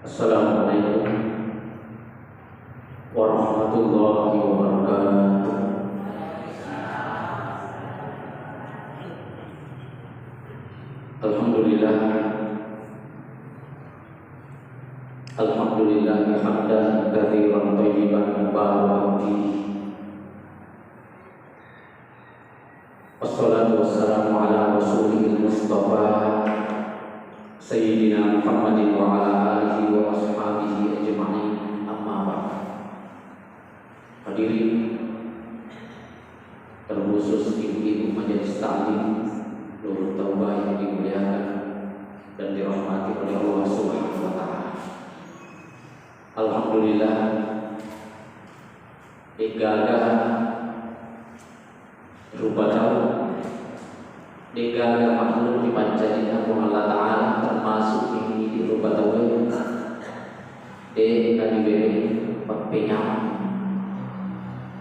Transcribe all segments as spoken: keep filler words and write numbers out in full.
Assalamualaikum warahmatullahi wabarakatuh. Alhamdulillah. Alhamdulillah hamdan katsiran thayyiban mubarakan fihi. Wassalatu wassalamu ala rasulihil mustafa sayyidina Muhammadin wa ala alihi wa ashabihi ajma'in, amma ba'd. Hadirin, terkhusus ibu-ibu majelis taklim Nurut Taubah yang dimuliakan dan dirahmati oleh Allah Subhanahu wa taala. Alhamdulillah, de'gaga rupa tau, de'gaga makhluk ripancaji Puang Allah Ta'ala, termasuk idi rupa tau, de' nadiwere pappenyameng.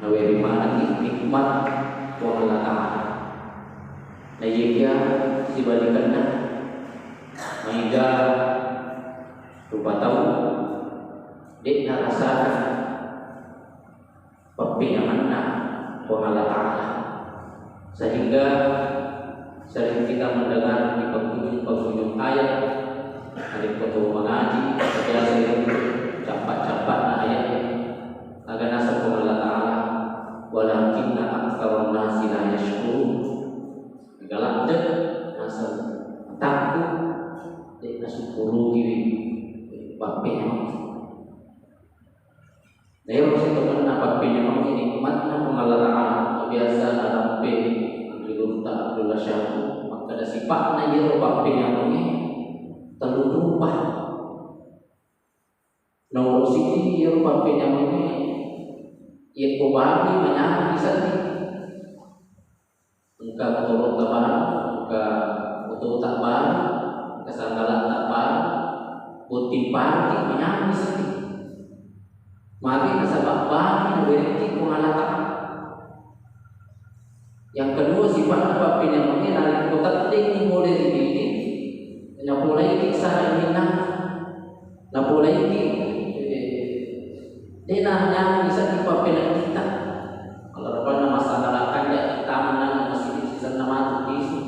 Nawere manengngi nikmat Puang Allah Ta'ala. Naiyakia sibalikanna, maega rupa tau de' narasakan pappenyamenna Puang Allah Ta'ala. Sehingga sering kita mendengar di penghujung-penghujung ayat, narekko to mangaji, biasa itu campak-campakna ayat, aga naseng Puang Allah Ta'ala, "Walakinna aktsaran nasi la yashkurun." Mega ladde' naseng, matakku de' nasukkurukiwi pappenyameng. Naero sitongeng pappenyamengnge nikmatna Puang Allah Ta'ala, biasa narampe anrilutta Abdullah Syafiq makkeda sipa'na iyaro pappenyamengnge tellu rupa. Nomoro siddi iyaro pappenyamengnge, iyakko bali manyameng isedding. Engka motoro'ta baru, engka otota baru, engka sandala'ta baru, botting baruki manyameng isedding. Magi nasaba bali nawerekki Puang Allah Ta'ala. Yang kedua, sipa'na pappenyamengnge narekko teddengngi pole ri diri, napolaiki sara iminang, napolaiki, eh, de' nanyameng isedding pappeneddingta. Kalau rupanna massandala kanja kita menang masih sisenna matu lisu.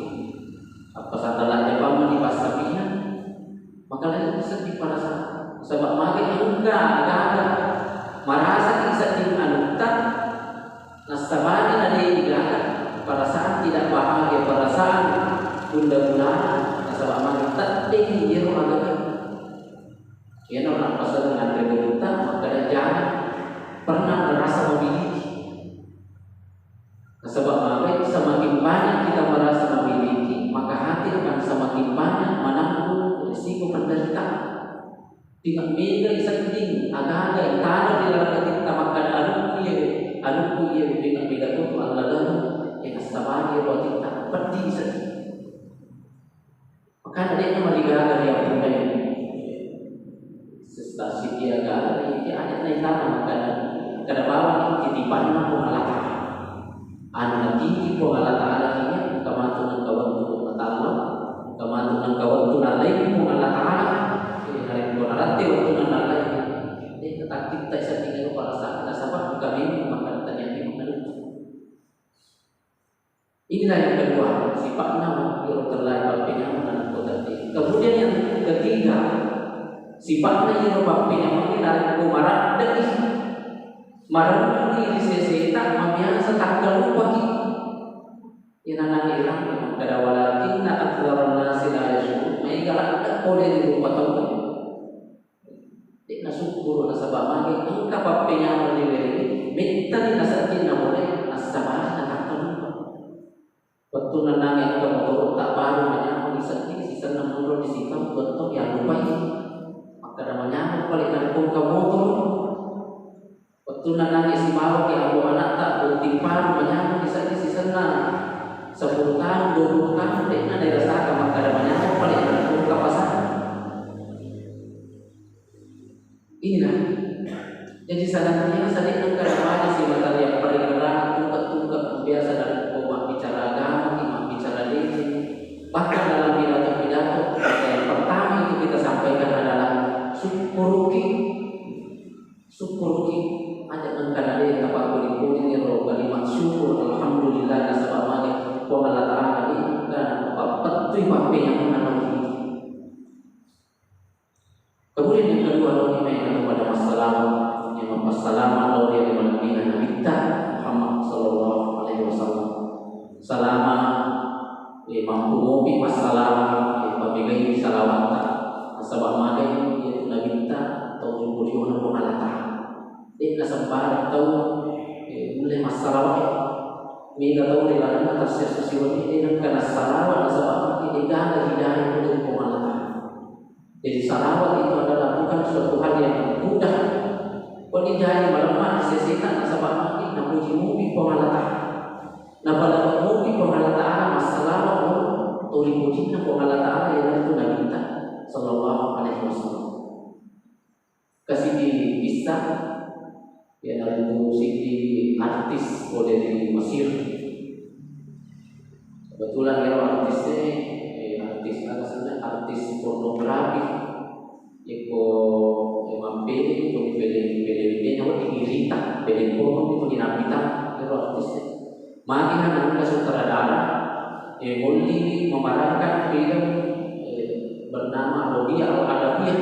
Apa sandala Jepang mani passapina. Maka lain seddi perasaan. Sebab magi engka gaga marasa isedding anutta, nassabari na de' gaga perasaan tidak bahagia, perasaan gunda-gulana, nasaba magi teddengngi iyaro agaga. Iyana orang pasal nganre berita, maka jaga pernah merasa memiliki. Nasaba magai, semakin banyak kita merasa memiliki, maka hati akan semakin banyak menanggung risiko penderitaan. Tinggal mega isedding, agaga itana di dalam hati kita, maka ada anukku ya, anukku ya, tinggal mega tuh Allah dalam, ya nasabari ya buat kita, pedih sedih. Makana de'na marigaga riappunnai sesta siaga, iya aja naitana makana kada bawang titipanna Puang Allah Ta'ala. Anu natiti Puang Allah Ta'ala iya, engka matu nengka wettu matallo, engka matu nengka wettu nallai Puang Allah Ta'ala. Jadi narekko naratte wettu nallai, eh, takkittai sedding ero parasaan nasaba engka memang makkada taniati makkadutu. Inilah yang kedua, sifatnya iro telah berpenyameng dan kota. Kemudian yang ketiga, sifatnya iro berpenyameng ini narekko maraddeki, marenungi ri seseta, mabiasa takkalupaki. Inanang ilang kada walakinna aktsaran nasi la yashkurun, maega ladde pole ri rupa tau. De'na sukkuru nasaba magi engka pappenyameng riwerengngi, mettani nasedding namulai nassabari natakkalupa. Wettunna nange engka motoro'ta baru manyameng isedding, sisenna monro di sitau, dua tau yallupai. Makkeda manyameng pale narekko engka motoro. Wettunna nange simawaki ambo anakta, botting baru manyameng isedding, sisenna sepuluh tahun, dua puluh tahun, de'na nairasakang makkeda manyameng pale narekko engka pasangan. Inilah. Jadi, senantiasa de'na engka namani simata yang paling tungke-tungke biasa dalam mabbicara agama, mabbicara dini. Bahkan dalam pidato-pidato, yang pertama itu kita sampaikan adalah syukur Kemudian yang kedua, ini yang kepada masalah yang masalah, kalau dia dengan Nabi kita Muhammad sallallahu alaihi wasallam. Salama, eh, mampu mopi masalah, eh, pamegai salawatta, nasaba magai, eh, Nabitta tau ripojiona Puang Allah Ta'ala. De'na sembarang tau, eh, mulle massalawa, eh. Mega tau ri lalenna tasiasi siwenni, eh, nengka nassalawa, nasaba mati, eh, gaga hidayah dari Puang Allah Ta'ala. Jadi, salawat itu adalah bukan suatu hal yang mudah. Wedding jaji malemma sesena nasaba mati napuji mupi Puang Allah Ta'ala. Napalebbi mupi Puang Allah Ta'ala, massalawa tuli pujinna Puang Allah Ta'ala, iyanaritu Nabitta sallallahu alaihi wasallam. Kasidi kissa, iyanaritu sidi artis pole ri Mesir. Kebetulan ero artisnya, eh, artis apa sana, artis pornografi. Iko, eh, mappede, iko pele, pele, pele, apa, diirita, pele porno itu dinapita, ero artisnya. Magi nangka sutradara, eh, molli memerankan film, eh, bernama Robia Al-Adawiyah.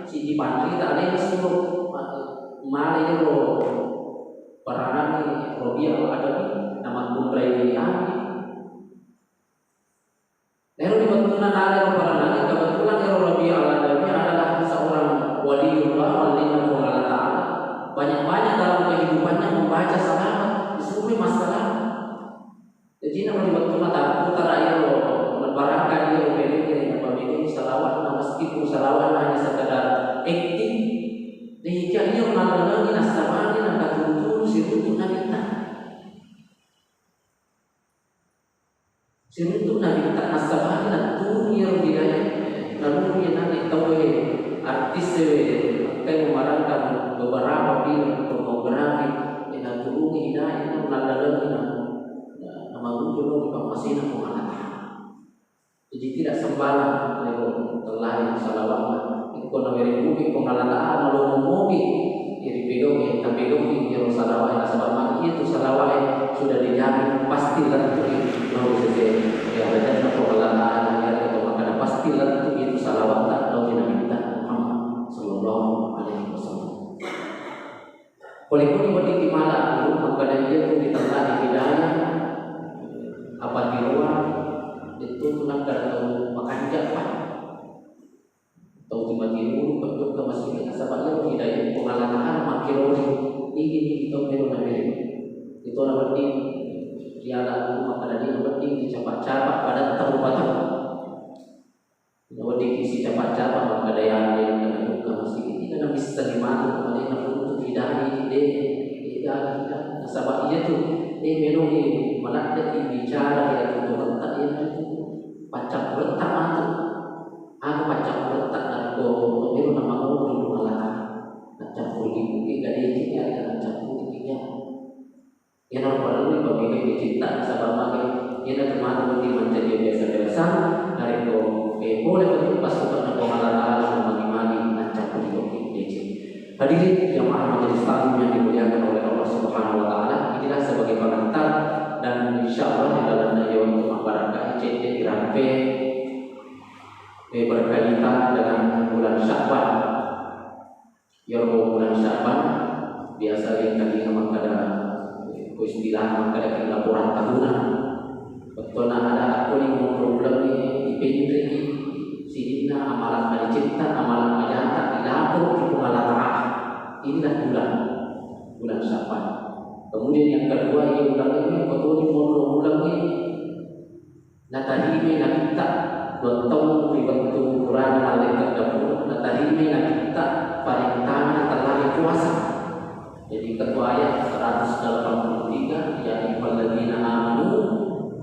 Sidi panrita alena suro, ma-, male ero perananna Robia Al-Adawi, namattunrai Nabi. Ero di wettunna nalai ro paranangnge, kebetulan ero Rabiul Adawi adalah seorang waliullah, walina Puang Allah Ta'ala. Banyak-banyak dalam kehidupannya membaca salawat, disuruh masalawat. Jadi, namo di wettunna tapputara ero, nabarakka ero pelenge, napamegani salawatna, meskipun salawatna hanya sekedar acting, demikian ia mengalami nasabani, nakaturu-turu siruntu Nabitta. Siruntu Nabitta nasabani, naturungi iyaro hidayah, nalurungi nani tauwe artis we, makkai memerankan beberapa film pornografi, eh, naturungi hidayah, nalalengna, na-, namagunjo lo ri pammasena Puang Allah Ta'ala. Jadi, tidak sembarang, eh, tellahi salawatna. Iko nawerengngi Puang Allah Ta'ala, malomo mopi, iri pedoki, tapedoki, iyaro salawat, nasaba magi itu salawat sudah dijamin pasti lettu lao sese. Ya, harajanna Puang Allah Ta'ala, ya, itu maka pasti lettu itu salawat tak lao Nabitta Muhammad sallallahu alaihi wasallam. Pole koni wedding mala guru, makkeda iya tu ditellani hidayah, apa tiroa, itu tu nakkeda tau makanja, Pak. Tau timati dulu, bentuk ke masjid, nasaba iya hidayah Puang Allah Ta'ala makkirori, ini, ini, itu melo nabi. Itu na wedding, iya la guru, makkeda dia wedding dicapa-capa pada tahu-tahu. Naweddikki sicapa-capa makkeda, "Iya, iya, iya, buka masigi." Ina nabissengi matu, alena runtu hidayah, de, de, de, nasaba iya tu, eh, meloki maladde'i bicara ri atuturetta, iyanaritu paccappuretta matu. Aga paccappuretta narekko melo namangolo ri Puang Allah Ta'ala. Naccappuriki bukki gadeceng, iya, naccappuriki, iya. Iyanaro parellu ipamegaiwi citta nasaba magai. Iyanatu matu wedding mancaji biasa-biasa, narekko, eh, pole untuk pasukanna Puang Allah Ta'ala, magi-magi mancaji tokki deceng. Hadirin jamaah majelis taklim yang dimuliakan oleh Allah Subhanahu wa Ta'ala, inilah sebagai pengantar dan insya Allah di dalamnya untuk membarakkai cedde irampe, eh, berkaitan dengan bulan Sya'ban. Iyaro bulan Sya'ban biasa engkalinga makkeda, ko istilah makkeda ki laporan tahunan. Bettuanna ada akkoni monro ulengnge dipenreki sininna amala madecetta, amala majata dilaporo ki Puang Allah Ta'ala. Inilah bulan, bulan Sya'ban. Kemudian yang kedua, iya ulengnge, ko toni monro ulengnge, Natarimai Nabitta, dua taung ri wettu purana mallekka dapur, natarimai Nabitta parentana tellae puasa. Jadi, ketua ayat seratus delapan puluh tiga, "Ya ayyuhalladzina amanu,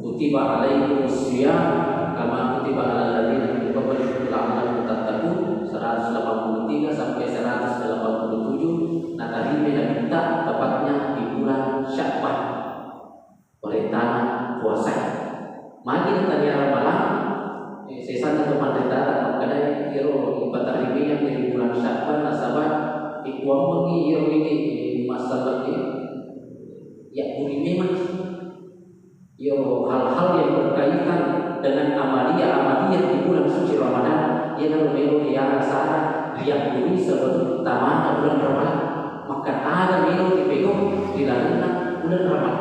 kutiba alaikumus siyam, kama kutiba alal ladzina min qablikum la'allakum tattaqun," seratus delapan puluh tiga sampai seratus delapan puluh tujuh, natarimai Nabitta tepatnya di bulan Sya'ban. Parentana puasae. Magi natania Ramalang, eh, sesanna to panritata makkeda iyaro ipatarimai ri bulan Sya'ban nasaba ikuammengi iyaro ini, eh, masalah ini. Ya, buri memang iyaro hal-hal yang berkaitan dengan amalia-amalia di bulan suci Ramadan, iyanaro melo riasara riakkui sebelum tamana bulan Ramadan. Maka aga melo ripegau ri lalenna bulan Ramadan.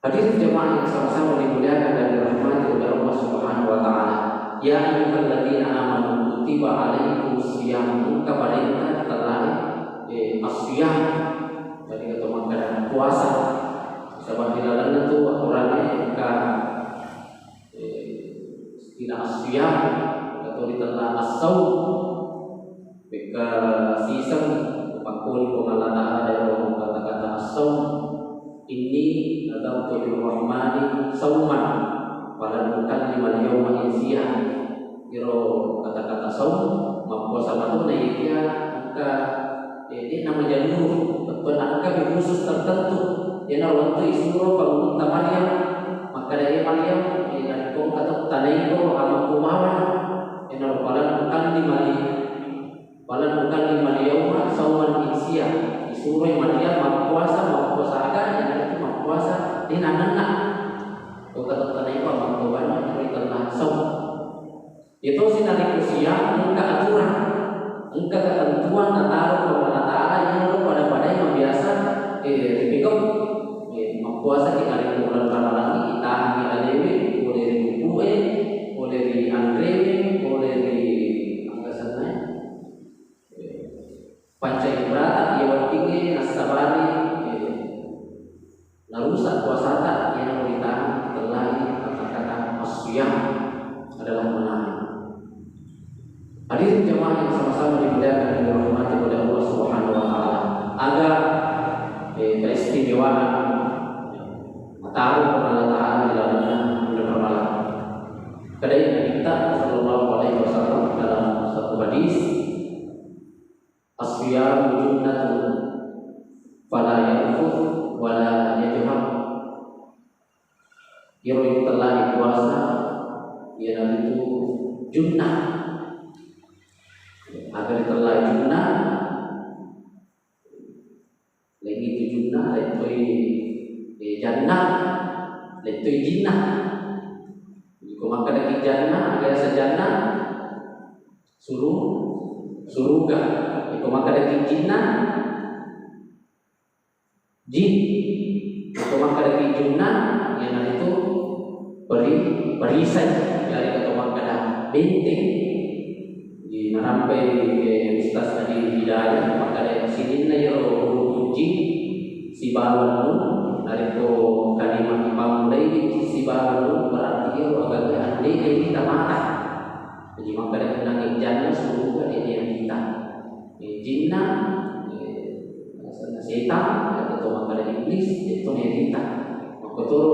Hadirin jamaah yang sama-sama dimuliakan dan dirahmati oleh Allah Subhanahu wa Ta'ala. Ya ayyuhalladzina amanu kutiba alaikumus siyam, engka parenta ri tellae, eh, as-siyam. Jadi, atau makkeda puasa. Sebab di dalamnya tu aturannya engka, eh, istilah as-siyam atau ritella as-saum. Mekka siseng pakkoni Puang Allah Ta'ala ero kata-kata as-saum, "Inni nadartu lirrahmani sauman falan ukallimal yauma insiya." Iro kata-kata saum, mappuasa matu na iya engka, eh, de'na majaluru, bettuanna engka mi khusus tertentu. Iyanaro wettu isuro pangulutta Maryam, makkeda, "E Maryam, eh, narekko engka to tanaiko amakku bawang." Iyanaro falan ukallimal Falan ukallimal yauma sauman insiya. Isuroi Maryam mappuasa, mappuasa aga, iyanaritu mappuasa de' nanenna. Engka to tanaiko amakku bawang ri tella saum. Iyatosi narekko siyam engka aturan, engka ketentuan nataro Puang Allah Ta'ala, iyanaro pada-padai mabiasa, eh, ripegau. Eh, mappuasaki narekko uleng Ramalangnge, itahangngi alewe, pole ri buku'e, pole ri anrewe, pole ri angkasennae. Panca ibrata iya weddingnge nassabari, eh, narusak puasata, iyanaro ritahang, ritellai kata-kata as-siyam adalah menahan. Hadirin jamaah yang sama-sama dimuliakan dan dirahmati oleh Allah Subhanahu wa Ta'ala. Aga, eh, keistimewaan mataro Puang Allah Ta'ala di dalamnya bulan Ramadan. Kedai Nabi kita sallallahu alaihi wasallam dalam satu hadis, "As-siyamu junnatun, fala yarfuth wala yajhar." Iyaro itellae puasa, iyanaritu junnah. Aga ritellae junnah, laingngi tu junnah, laing toi, eh, jannah, laing toi jinnah. Iko makkedaki jannah, aga yaseng jannah? Suru-, suruga. Iko makkedaki jinnah, jin. Iko makkedaki junnah, iyanaritu peri-, perisai. Jadi iko makkeda benteng. Di narampai, eh, Ustaz Adi Hidayah, makkeda sininna iyaro huruf jim sibawa nun, narekko kalimat ipammulai sibawa nun, berarti iyaro agaga ande rita mata. Jadi makkeda nangnge janna suruga de rita. Eh, jinna, eh, asenna setang, atau makkeda iblis, itu rita. Makkotoro,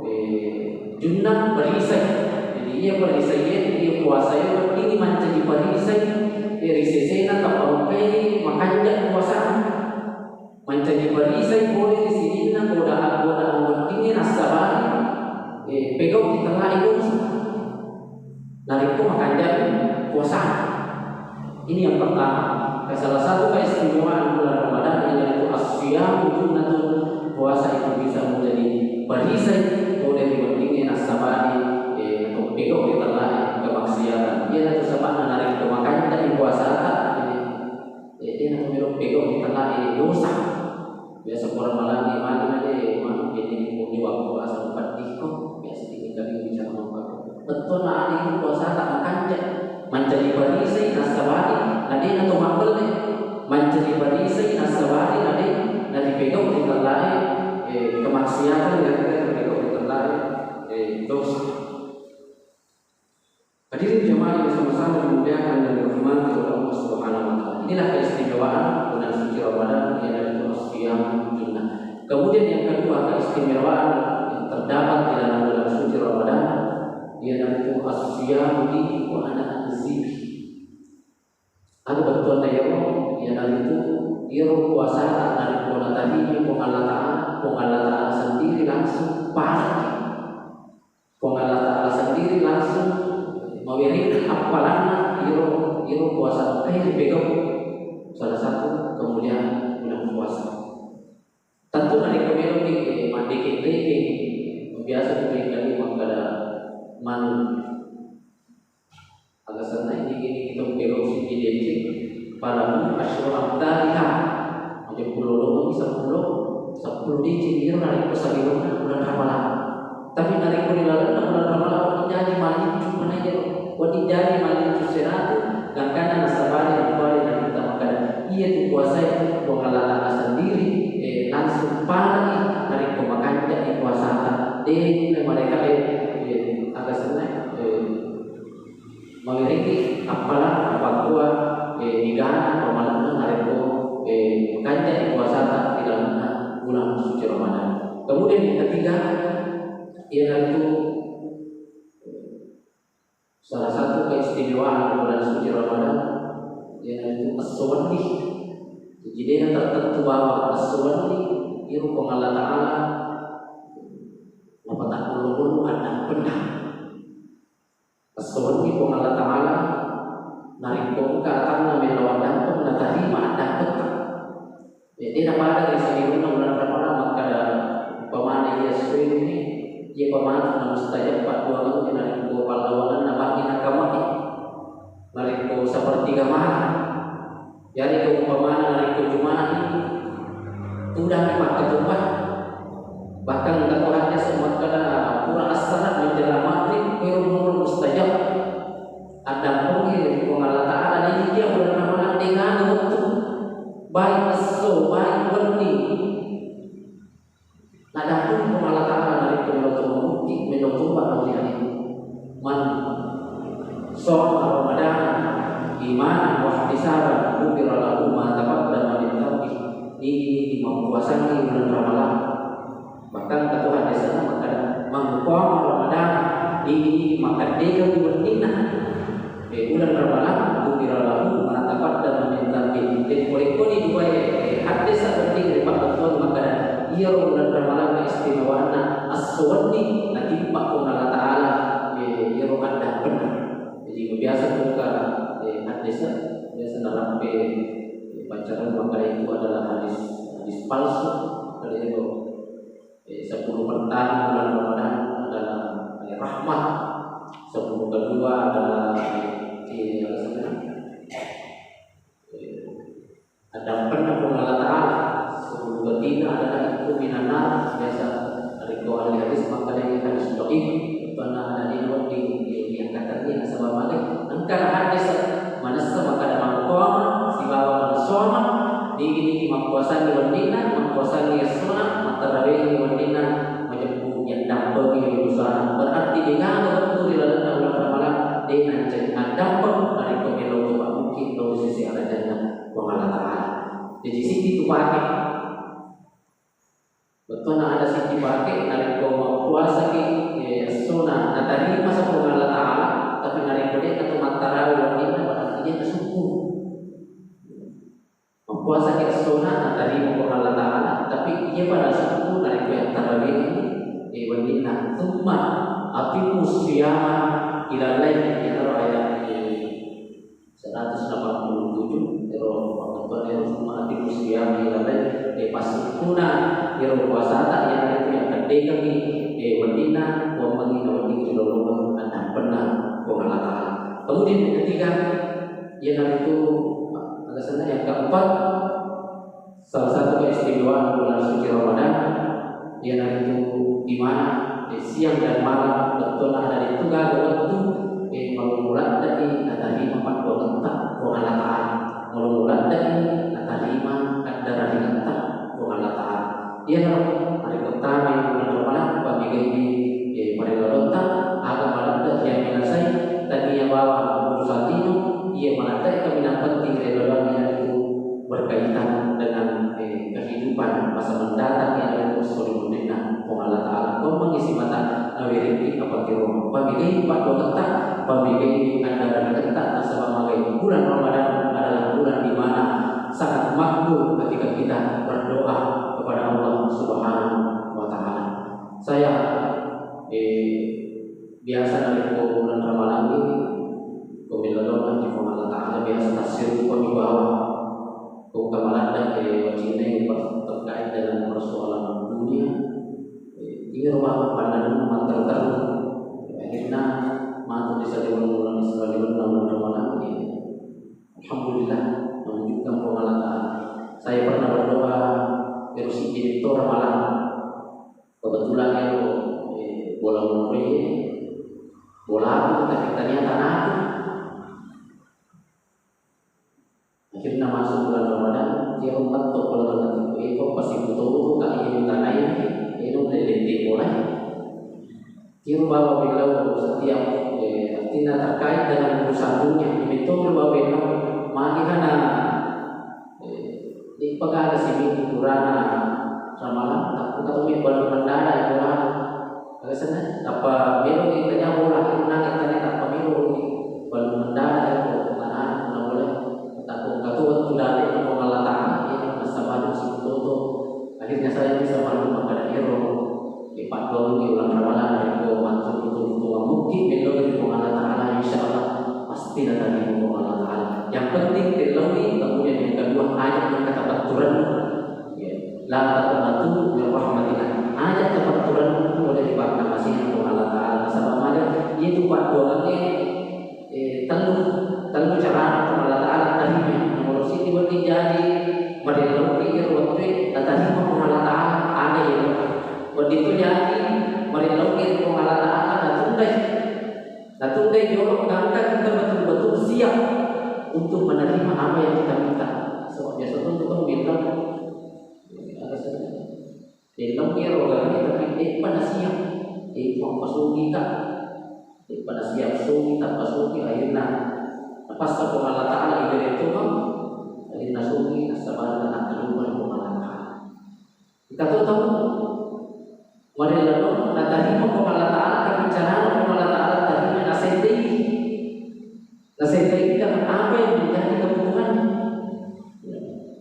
eh, junnah perisai. Jadi iya perisai, iya puasa, iya weddingngi mancaji perisai, eh, ri sesena tappa engkai makanja puasa. Mancaji perisai pole ri sininna godaan-godaan weddingnge nassabari, eh, pegau ri tellae dosa. Narekko makanja puasa. Ini yang pertama. Salah satu keistimewaan bulan Ramadan iyanaritu as-siyamu junnatun, puasa itu bisa menjadi perisai pole ri weddingnge nassabari, eh, atau pegau ri tellae kemaksiatan. Iyanatu saba'na narekko makanja puasata, eh, eh, de' nato melo pegau ri tellae dosa. Biasa pura malangi mani na de, manu bene ko de waktu asal peddi ko, biasa tinggal kami bicara mappaku. Bettuanna ade ku puasata makanja. Mancaji perisai nassabari, na de na to mabbelle. Mancaji perisai nassabari, na de na ripegau ri tellae, eh, kemaksiatan, na de na ripegau ri tellae, eh, dosa. Hadirin jamaah yang sama-sama dimuliakan dan dirahmati oleh Allah Subhanahu wa Ta'ala. Inilah keistimewaan bulan suci Ramadan, iyanaritu as-siyam junnah. Kemudian yang kedua, keistimewaan yang terdapat di dalam bulan suci Ramadan, iyanaritu as-siyam di wa ana ajzi bih. Aga bettuanna iyaro, iyanaritu iyaro puasata narekko natarima Puang Allah Ta'ala, Puang Allah Ta'ala sendiri langsung pahalaki. Puang Allah Ta'ala sendiri langsung mawerekeng appalanna iro, iro puasa engkae ripegau. Salah satu kemuliaan bulan puasa. Tentu narekko meloki, eh, maddekeng-dekeng, Biasa tu mengkali makkada manu. Aga senna ini gini kita belok sini deceng. Palahu asyru amtaliha. Jadi pulau lolo sepuluh, sepuluh deceng dia narekko sabirona bulan Ramalang. Tapi narekko di dalam bulan Ramalang, jadi malincu mana ya? Wadi jadi malincu seratu, gangkana nasabari nakuali Nabitta makkada, iya tu puasai Puang Allah Ta'ala sendiri, eh, langsung padangi narekko makanjai puasata. De' na malaeka, eh, eh, aga senna, eh, mawiringi appala, napakkua, eh, igana pamalenna narekko, eh, makanjai puasata di dalamna bulan suci Ramadan. Kemudian yang ketiga, iyanaritu salah satu keistimewaan bulan suci Ramadan, iyanaritu esso wenni. Jadi, de' na tertentu bawang esso wenni, iyaro Puang Allah Ta'ala napatakkullu-kullu addampenna. Esso wenni Puang Allah Ta'ala, narekko engka atanna melo addampeng, natarima addampetta. Jadi, napada ri sabirunna bulan Ramalang makkada, umpamana iya suwini, iya pamatu na mustajab paddoangengnge narekko pallawangenna bangngi nakamae. Narekko sepertiga malam. Jadi, ko umpamana narekko Juma'i, tudang pakkatumbang. Bahkan engka to hadis makkada, pura assara menjelang maghrib, kero umur mustajab. Addampengngi ri Puang Allah Ta'ala, jadi dia bulan Ramalang de' gaga wettu. Baik esso, baik wenni. Nadampeng Puang Allah Ta'ala narekko melo to mabukti, melo toba, melo jadi. Man shoma Ramadana imanan wahtisaban ghufira lahu ma taqaddama min dzanbih. Nigi-nigi mappuasangngi bulan Ramalang. Bahkan engka to hadisna makkada, man qama Ramadana, nigi-nigi makkaddekeng wenninna. Eh, bulan Ramalang, ghufira lahu ma taqaddama min dzanbih. Jadi, pole-pole duae, eh, hadis sabbing ri pabbottuang makkada, iyaro bulan Ramalang keistimewaanna esso wenni natimpa Puang Allah Ta'ala, eh, iyaro addampenna. Jadi, biasa tu ka, eh, hadis, biasa narampe, eh, paccareng makkada itu adalah hadis, hadis palsu, makkada itu. Eh, sepuluh pertama bulan Ramadan adalah, eh, rahmat. Sepuluh kedua adalah, eh, eh, apa sebenarnya? Eh, addampenna Puang Allah Ta'ala. Sepuluh ketiga adalah itu minan nar. Biasa dari kawan hadis makkada hadis dhaif. Karena ada di luar di, di, di angkatan ini, nasaba magai. Engka hadis manessa makkada man qama sibawa man shoma, nigi-nigi mappuasangngi wenninna, mappuasangngi essona, mattarawehi wenninna, majeppu yaddampengi dosana. Berarti de' gaga wettu ri lalenna uleng Ramalang de' nancajing addampeng narekko melo to mabukti lao ri sese arajanna Puang Allah Ta'ala. Jadi, siddi tu pake. Bettuanna ada siki pake, narekko mappuasaki, eh, essona natarima sa Puang Allah Ta'ala, tapi narekko de'na to mattarawe wenninna, berarti de'na sukku. Mappuasaki essona natarima Puang Allah Ta'ala, tapi iya pada sukku narekko yattarawe, eh, wenninna. Tsumma atimmu shiyama ilal lail, iyaro ayat, eh, seratus delapan puluh tujuh, ero, makkuttuanna ero, "Tsumma atimmu shiyama ilal lail," e, passukkuna ero puasata, iyanaritu yakkeddekengngi, e, wenninna, kuammengngi nawedding ri lolongeng addampenna Puang Allah Ta'ala. Kemudian yang ketiga, iyanaritu, alasanna yang keempat, salah satu keistimewaan bulan suci Ramadan, iyanaritu di mana, eh, siang dan malam bettuanna ada di tu gaga wettu, eh, malomo ladde'i natarima paddoangetta Puang Allah Ta'ala. Malomo ladde'i natarima addaralingetta Puang Allah Ta'ala. Iyanaro, narekko tamai bulan Ramalang, pamegaiwi, eh, parello dotta, aga maladde' riaminasai, tania bawang urusan lino, iya maladde' kaminang penting ri laleng iyanaritu berkaitan dengan, eh, kehidupan masa mendatang yang ada di Rasulullah Puang Allah Ta'ala. Kuammengngi simata nawerekki apa kiro. Pamegaiwi paddoangetta, pamegaiwi addaralingetta, nasaba magai bulan Ramadan adalah bulan di mana sangat makbul ketika kita berdoa kepada Allah Subhanahu wa Ta'ala. Saya, eh, biasa narekko bulan Ramalang ini, ko melo doa ri Puang Allah Ta'ala, biasa tassirupami bawang. Ko engka maladde', eh, wacinnai per-, terkait dengan persoalan dunia, eh, ini rumah pandang Ramalang, ya. Alhamdulillah, menunjukkan Puang Allah Ta'ala. Saya pernah berdoa, terus izin itu Ramalang. Kebetulan itu, eh, bola umroh, bola aku, tapi ternyata aku. Akhirnya masuk bulan Ramadan, dia empat toko lalu nanti, eh, kok pasti butuh-butuh, tak ingin tanah ini, eh, itu lele bola. Tiru bawang mellau setiap, eh, artinya terkait dengan urusan dunia. Metto bawang mellau, magi hana, eh, di pegawai sini kurang Ramalang, tak buka tu balu mandara, ya, kurang. Alasannya, apa melo kita nyawa lah, kita nanya tanya apa melo ni, balu mandara, ya, tanah, nak boleh. Tapi kata waktu dari Allah Ta'ala, ya, masa baru si tutup. Akhirnya saya bisa maklum pada ero. Di paddoang di bulan Ramalang, dari ko masuk betul-betul mungkin, melo di Puang Allah Ta'ala, insya Allah, pasti datang di Puang Allah Ta'ala. Yang penting, telomi, kemudian yang kedua, hanya yang kata peraturan. Ya. La taqnatu min rahmatillah. Aja' tapattureng pole ri pakkamaseang Puang Allah Ta'ala. Nasaba' magai, iyatu paddoangengngé, eh, tellu, tellu carana Puang Allah Ta'ala tarima. Nomoro siddi, wedding jaji marellau ri iyaro wettué natarima Puang Allah Ta'ala, aga iyaro. Wedding to jaji marellau ri Puang Allah Ta'ala natundai. Natundai jolo gangka kita betul-betul siap untuk menerima apa yang kita minta. Sebab biasa to kita minta, ada saja. Dalam iyaro gangka, tapi de'pa nasiap. De'pa pasukita. De'pa nasiap sukita, pasuki, akhirnya napassa Puang Allah Ta'ala ibadah itu, akhirnya suki, nasaba' nakallupa Puang Allah Ta'ala. Engka to tau marellau natarima Puang Allah Ta'ala, tapi carana Puang Allah Ta'ala tarima, nasellei. Nasellei dengan apa yang menjadi kebutuhannya.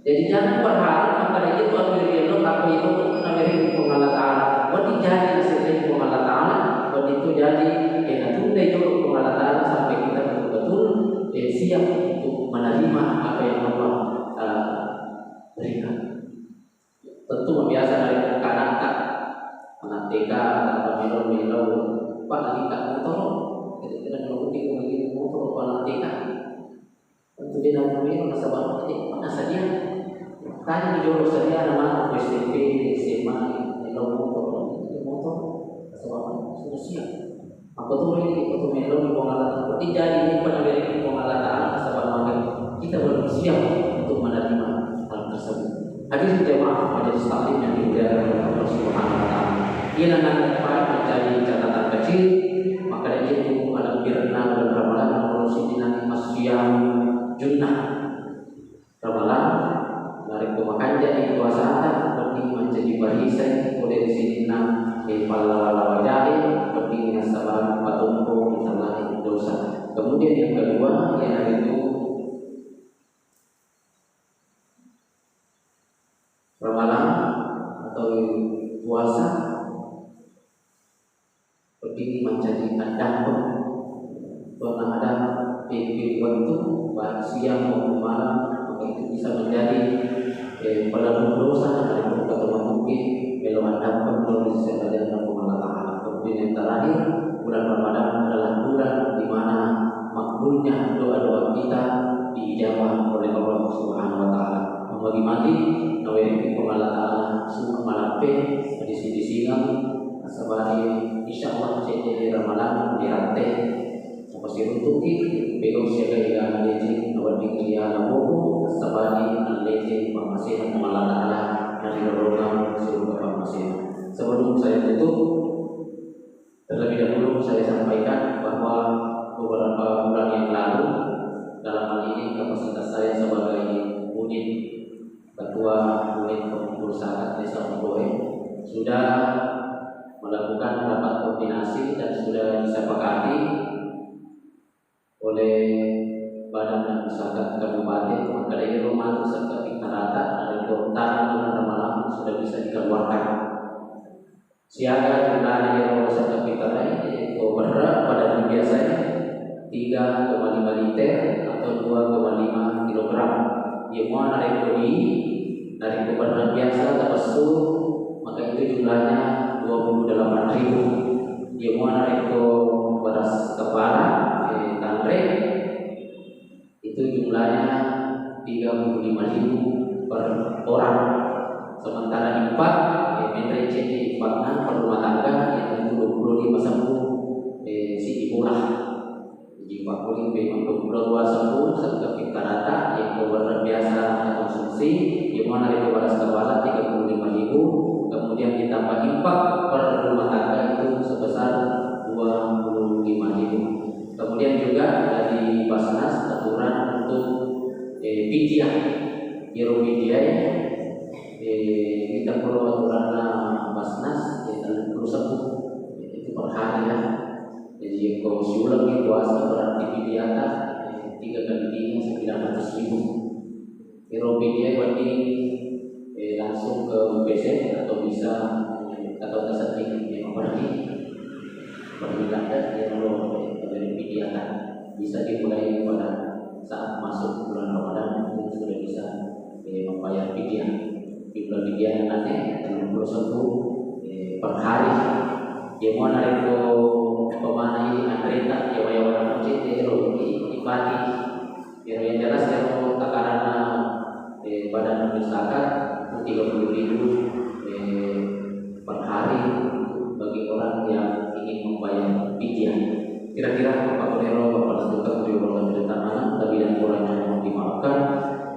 Jadi, jangan berharap makkeda itu ambil elok, apa itu nawerekeng Puang Allah Ta'ala. Wedding jaji nasellei Puang Allah Ta'ala, wedding to jaji, eh, natundai jolo Puang Allah Ta'ala sampai kita betul-betul, eh, siap untuk menerima apa yang Allah, eh, berikan. Tentu mabiasa narekko engka anakta, anak T K, anak melo-melo, "Pak, lagi engka motoro." Jadi, kita melo uti ko lagi motoro ko anak T K. Tentu de' namelo, nasaba' de' pernah sadia. Tanya di jolo sadia anak-anak S M P, S M A, melo motoro, melo motoro. Nasaba' sudah siap. Makkutoro idi' ko to melo ni Puang Allah Ta'ala. Jadi, ini pernah dari Puang Allah Ta'ala, nasaba' magai kita belum siap untuk menerima hal tersebut. Hadirin jamaah majelis taklim yang dimuliakan oleh Allah Subhanahu wa Ta'ala. Iyana nanti menjadi catatan kecil, maka dari itu, malam birna bulan Ramadan, kalau sini nanti masih yang junnah. Ramalang, narekko makanjani puasata, wedding mancaji parisai pole ri sininna, eh, pallawa-lawa jae, wedding nassabari patompo ri tallae dosa. Kemudian yang kedua, iyanaritu Ramalang atau puasa Wedding mancaji addampeng. Tona ada pemimpin wettu, baik siang maupun malam, maka itu bisa menjadi, eh, pelebur dosa dari berkat Allah mungkin melo addampeng dari sisi Allah Ta'ala. Kemudian yang terakhir, bulan Ramadan adalah bulan di mana makbulnya doa-doa kita diijabah oleh Allah Subhanahu wa Ta'ala. Magi-magi nawerekeng Allah Ta'ala summa malappe, disi-disingang, Nasabari, insyaallah, cedde' Ramalang diratte. Apa siruntuki, pegau siaga ega nalleceng, nawedding riala bobo, nasabari nalleceng pammasena Puang Allah Ta'ala, narilolongeng suruga pammasena. Sebelum saya tutup, terlebih dahulu saya sampaikan bahwa beberapa bulan yang lalu, dalam hal ini kapasitas saya sebagai unit Ketua Unit Pengurus Zakat Desa Monggoe sudah melakukan rapat koordinasi dan sudah disepakati oleh Badan Zakat Kabupaten, maka dari rumah zakat kita rata ada dua tanah bulan Ramalang sudah bisa dikeluarkan. Siaga jumlana iyaro zakat fitrah e, ko berra pada biasanya tiga koma lima liter atau dua koma lima kilogram. Iya mua narekko di, narekko berra biasa tapessu, maka itu jumlahnya dua puluh delapan ribu. Iya mua narekko beras kepala, eh, tanre, tiga puluh lima ribu per orang. Sementara infak, eh, menre cedde infakna per rumah tangga, yaitu dua puluh lima sebbu, eh, sidi murah. Jadi, empat puluh lima, dua puluh dua sebbu, serta fitrata, yaitu luar biasa konsumsi, di mana itu baras kepala tiga puluh lima ribu, kemudian ditambah infak per rumah tangga itu sebesar dua puluh lima ribu. Kemudian juga dari Basnas aturan untuk, eh, pitia. Iyaro pitia, eh, kita perlu aturan Basnas, eh, tellu puluh sebbu. Itu per hari, ya. Jadi, kalau siuleng itu puasa berarti pitiata, eh, tiga kali tiga, sembilan ratus ribu. Ero pitia berarti, eh, langsung ke U P S atau bisa, eh, atau ke setting, eh, pergi. Pergi ada, ya, kalau, eh, dari pitiata. Bisa dimulai pada saat masuk bulan Ramadan, itu sudah bisa, eh, membayar pitia. Di bulan pitia nanti, tellu puluh sebbu, eh, per hari. Dia mau narik ke pemana ini, antreta, ya, wayang-wayang, cek, ya, lo, di, di pagi. Ero yang jelas, ero takaranna, eh, Badan Zakat, tiga puluh ribu, eh, per hari bagi orang yang ingin membayar fidyah. Kira-kira apa ero Bapak Nabi Tuhan di ruangan cerita mana, lebih dan kurangnya mohon dimaafkan.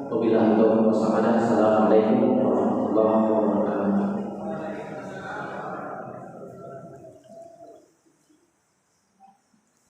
Wabillahi taufiq wassalam. Assalamualaikum warahmatullahi wabarakatuh.